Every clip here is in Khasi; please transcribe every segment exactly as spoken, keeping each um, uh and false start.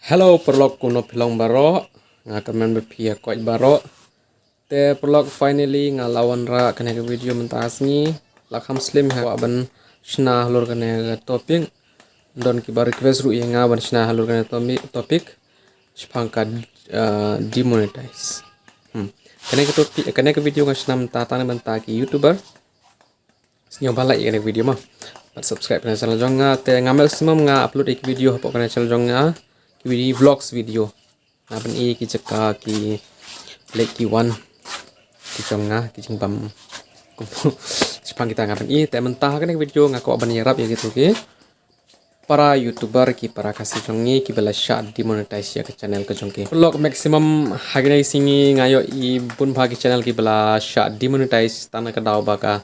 Hello paralok, kumno phi long baroh? Nga kyrmen ba phi ïa koit baroh. Te paralok, finally nga la wanrah kane ka video mynta ka sngi. La kham slem ha kwah ban shna halor kane ka topic. Don kiba request ruh ïa nga ban shna halor kane ka tomi- topic. Shaphang ka, uh, demonetize. Hmm. Kane ka topic, kane ka video nga shna mynta tang na bynta ki YouTuber. Sngewbha like ïa kane ka video mo. Bad subscribe kane ka channel jong nga, te nga maximum nga upload ïa ki video hapoh kane ka channel jong nga. Ki video, vlogs video. Nga pyni ki jaka, ki leh ki wan, ki jong nga, ki jingbam. Shaphang kita nga pyni, te mynta ha kane ka video nga kwah ban ïarap ïa kito ki para YouTuber, ki para Khasi jong ngi kiba la shah demonetize ïa ka channel ka jong ki. Paralok, maximum ha kine ki sngi nga ïohi bun bha ki channel kiba la shah demonetize tang na ka daw ba ka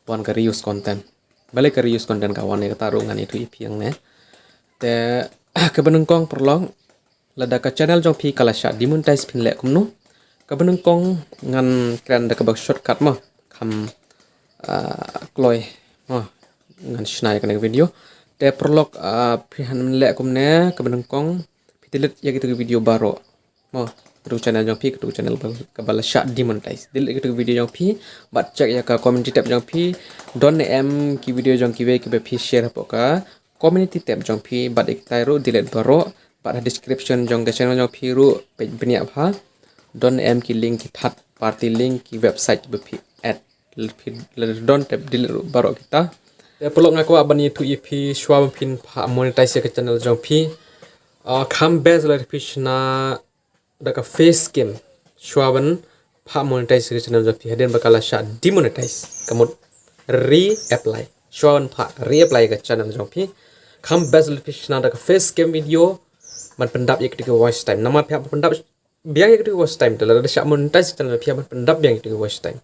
wan ka reuse content. Balei ka reuse content ka wan, ïa kata ruh ngan ïathuh ïa phi hangne. Te kaba nyngkong paralok, lada ka channel jong phi ka la shah demonetize phin leh kumno? Kaba nyngkong ngan kren da kaba shortcut mo, kham, ah, kloi mo, ngan shna ïa kane ka video. Te paralok, ah, phi hap ban leh kumne, kaba nyngkong phi delete ïa kito ki video baroh mo. Katu ka channel jong phi, katu ka channel ba, kaba la shah demonetize. Delete ïa kito ki video jong phi, bad check ïa ka community tab jong phi. Don ne em ki video jong kiwei kiba phi share hapoh ka community tab jong phi, bad ïa kitai ruh delete baroh, bad ha description jong ka channel jong phi ruh peit bniah bha. Don ne em ki link, ki third party link, ki website ba phi add. Lada phi, lada don te delete ruh baroh kita. Te paralok, nga kwah ban ïathuh ïa phi, shuwa ban phin phah monetize ïa ka channel jong phi, ah, kham best lada phi shna da ka face cam shuwa ban phah monetize ïa ka channel jong phi hadien ba ka la shah demonetize. Ka mut reapply. Shuwa ban phah reapply ïa ka channel jong phi, kham best lada phi shna da ka face cam video ban pyndap ïa kito ki watch time. Namar phi hap ban pyndap biang ïa kito ki watch time, te lada shah monetize ka channel phi hap ban pyndap biang ïa kito ki watch time.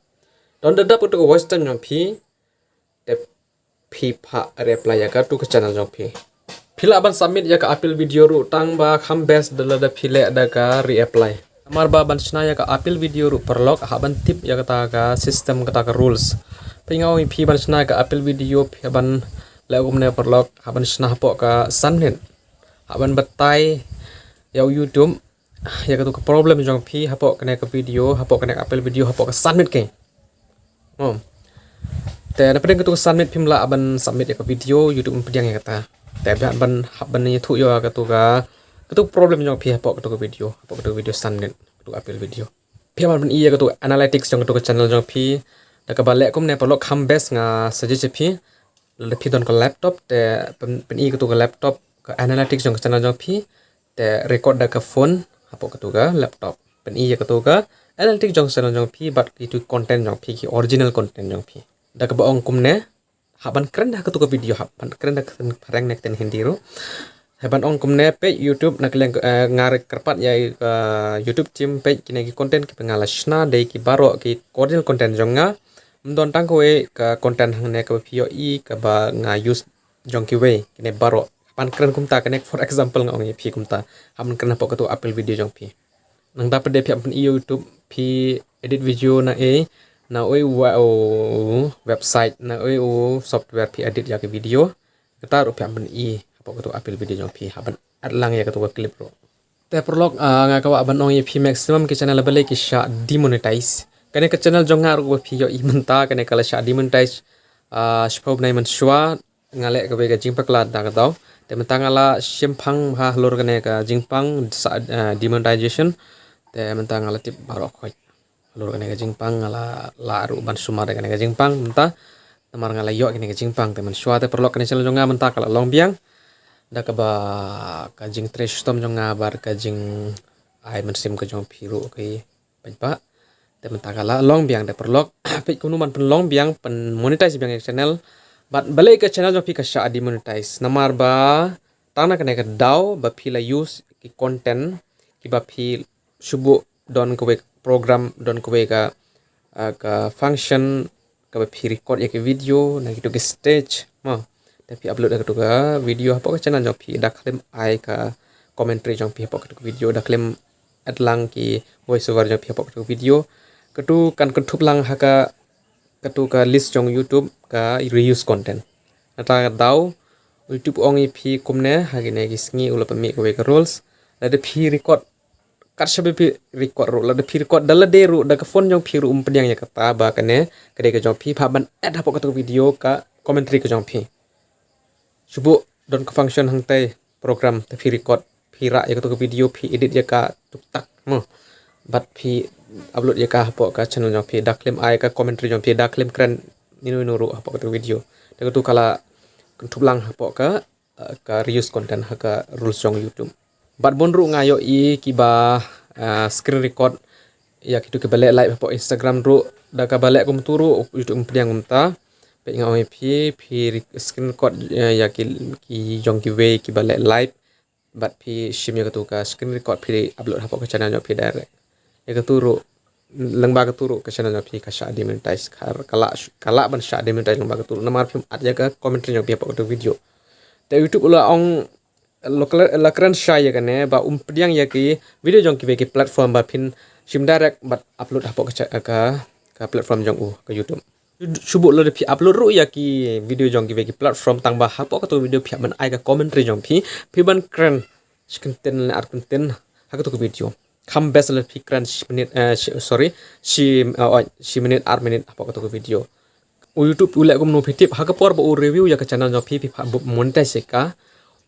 Don da dap kito ki watch time jong phi, te phi phah reapply ïa katu ka channel jong phi. Phi lah ban submit ïa ka appeal video ruh, tang ba kham best da lada phi leh da ka reapply. Namar ba ban shna ïa ka appeal video ruh paralok, hap ban tip ïa kata ka system, kata ka rules. Phi, nga ong ïa phi, ban shna ïa ka appeal video phi hap ban leh kumne paralok, hap ban shna hapoh ka san minit. Hap ban batai ïa u YouTube ïa katu ka problem jong phi hapoh kane ka video, hapoh kane ka appeal video, hapoh ka san minit keiñ. Oh. Te na pdeng katu ka san minit phim lah ban submit ïa ka video, YouTube um pdiang ïa kata. Te phi hap ban, hap ban ïathuh ïa katu ka, katu ka problem jong phi hapoh katu ka video, hapoh katu ka video san minit, katu ka appeal video. Phi hap ban pyni ïa katu ka analytics jong katu ka channel jong phi. Da kaba leh kumne paralok, kham best nga suggest ïa phi, lada phi don ka laptop te pyn-, pyni katu ka laptop ka analytics jong ka channel jong phi. Te record da ka phone hapoh katu ka laptop. Pyni ïa katu ka analytics jong ka channel jong phi bad kitu content jong phi, ki original content jong phi. Da kaba ong kumne, hap ban kren da katu ka video, hap ban kren da ka ktien phareng ne ktien Hindi ruh. Hap ban ong kumne, peit YouTube, na ka liang, eh, nga ruh kyrpad ïa ka YouTube team, peit kine ki content kiba nga la shna, dei ki baroh ki original content jong nga. Ym don tang kawei ka content hangne kaba phi ïohi kaba nga use jong kiwei, kine baroh. Hap ban kren kumta, kane for example nga ong ïa phi kumta. Hap ban kren hapoh katu appeal video jong phi. Nangta pat de phi hap ban pyni ïa YouTube, phi edit video na ei, na ei u, u website, na ei u software phi edit ïa ka video. Kata ruh phi hap ban pyni hapoh katu appeal video jong phi, hap ban add lang ïa katu ka clip ruh. Te paralok, ah, nga kwah ban ong ïa phi, maximum ki channel balei ki shah demonetize. Kane ka channel jong nga ruh ba phi ïohi mynta, kane ka la shah demonetize, ah, shiphew bnai mynshuwa. Nga leh kawei ka jingpakla da ka daw. Te mynta nga la shemphang bha halor kane ka jingpang sa, eh, demonetization. Te mynta nga la tip baroh khoit halor kane ka jingpang, nga la, la ruh ban sumar da kane ka jingpang mynta. Namar nga la ïoh kane ka jingpang, te mynshuwa te paralok, kane channel jong nga mynta ka la long biang. Da kaba ka jingtrei shitom jong nga bad ka jingai mynsiem ka jong phi ruh ki paidbah. Te mynta ka la long biang te paralok. Peit kumno ban pynlong biang, pyn monetize biang ïa ka channel. Bad balei ka channel jong phi ka shah demonetize. Namar ba tang na kane ka daw ba phi la use ki content kiba phi shu buh, don kawei ka program, don kawei ka, ah, ka function kaba phi record ïa ki video na kitu ki stage mo. Te phi upload ïa katu ka video hapoh ka channel jong phi, da khlem ai ka commentary jong phi hapoh katu ka video, da khlem add lang ki voice over jong phi hapoh katu ka video. Katu kan kynthup lang ha ka, katu ka list jong YouTube ka reuse content. Nangta ka daw YouTube ong ïa phi kumne, ha kine ki sngi u la pynmih kawei ka rules. Lada phi record, kat shaba phi record ruh, lada phi record da lade ruh, da ka phone jong phi ruh, um pdiang ïa kata ba kane ka dei ka jong phi, pha ban add hapoh katu ka video ka commentary ka jong phi. Shu buh don ka function hangtai program, te phi record, phi rah ïa katu ka video, phi edit ïa ka tuktak mo, bad phi upload ïa ka hapoh ka channel jong phi, da khlem ai ka commentary jong phi, da khlem kren ino ino ruh hapoh katu ka video. Te katu ka la kynthup lang hapoh ka, uh, ka reuse content ha ka rules jong YouTube. Bad bun ruh nga ïohi kiba, uh, screen record ïa kitu kiba leh live hapoh Instagram ruh, da kaba leh kumtu ruh YouTube um pdiang kumta. Peit nga ong ïa phi, phi rec-, screen record, uh, ïa ki, ki jong kiwei kiba leh live, bad phi shim ïa katu ka screen record phi upload hapoh ka channel jong phi direct. Ïa katu ruh, lyngba katu ruh ka channel jong phi ka shah demonetize, ka, ka lah, ka lah ban shah demonetize lyngba katu ruh namar phim add ïa ka commentary jong phi hapoh katu video. Te YouTube la ong, la kren, la kren shai ïa kane ba um pdiang ïa ki video jong kiwei ki platform ba phin shim direct bad upload hapoh ka cha-, ka, ka platform jong u, ka YouTube. Shu buh lada phi upload ruh ïa ki video jong kiwei ki platform, tang ba hapoh katu video phi hap ban ai ka commentary jong phi, phi ban kren shi kyntien lane ar kyntien ha katu ka video. Kham best lada phi kren shi minit, eh, shi, sorry, shi, eh, oh, shi minit, ar minit hapoh katu ka video. U YouTube u leh kumno phi tip, ha ka por ba u review ïa ka channel jong phi, phi hap ban monetize ïa ka.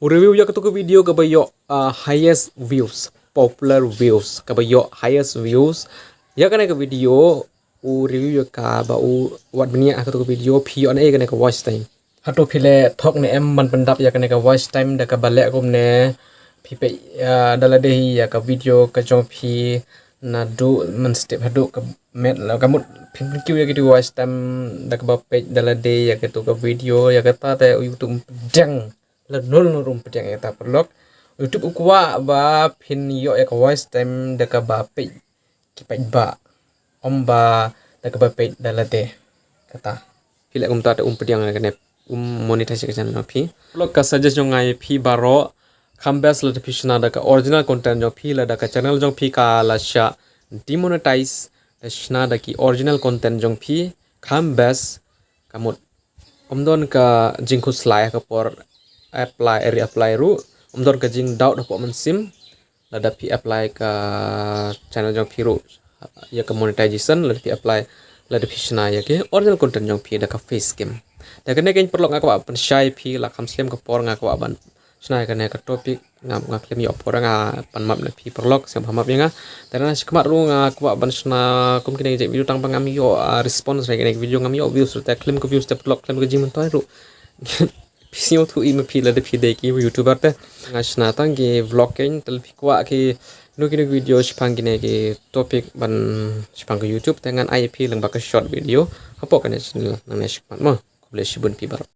U review ïa katu ka video kaba ïoh, uh, highest views, popular views, kaba ïoh highest views ïa kane ka video, u review ïa ka ba u wad bniah ha katu ka video, phi ïoh na ïa kane ka watch time. Hato phi leh thok ne em ban pyndap ïa kane ka watch time da kaba leh kumne? Phi peit, uh, da lade hi ïa ka video ka jong phi naduh mynstep haduh ka met, la ka mut phin pynkiew ïa kitu watch time da kaba peit da lade ïa kitu ka video. Ïa kata te u YouTube um pdiang, la nul nul um pdiang ïa kata paralok. YouTube u kwah ba phin ïoh ïa ka watch time da kaba peit ki paidbah, ym ba da kaba peit da lade. Kata phi leh kumta te um pdiang ïa kane, um monetize ïa ka channel jong phi. Paralok, ka suggest jong nga ïa phi baroh, kham best lada phi shna da ka original content jong phi, lada ka channel jong phi ka la shah demonetize, da shna da ki original content jong phi, kham best. Ka mut ym don ka jingkhuslai ha ka por apply, reapply ruh, ym don ka jingdoubt hapoh mynsiem. Lada phi apply ka channel jong phi ruh ïa ka monetization, lada phi apply, lada phi shna ïa ki original content jong phi da ka face cam. Da kane keiñ paralok nga kwah pynshai phi, la kham slem ka por nga kwah ban shna ïa kane ka topic, nga, nga khlem ïoh por, nga pan map na phi paralok, sngewbha map ïa nga. Te na shakhmat ruh nga kwah ban shna kum kine ki jait video tang ba ngam ïoh, ah, response na kine ki video, ngam ïoh views ruh, te khlem ka views te paralok, khlem ka jingmyntoi ruh. Phi sngewthuh i ma phi lada phi dei ki YouTuber te. Nga shna tang ki vlog keiñ, te lada phi kwah kino kino ki video shaphang kine ki topic ban shaphang ka YouTube, te ngan ai ïa phi lyngba ka short video hapoh kane channel nangne shakhmat mo. Khublei shibun phi baroh.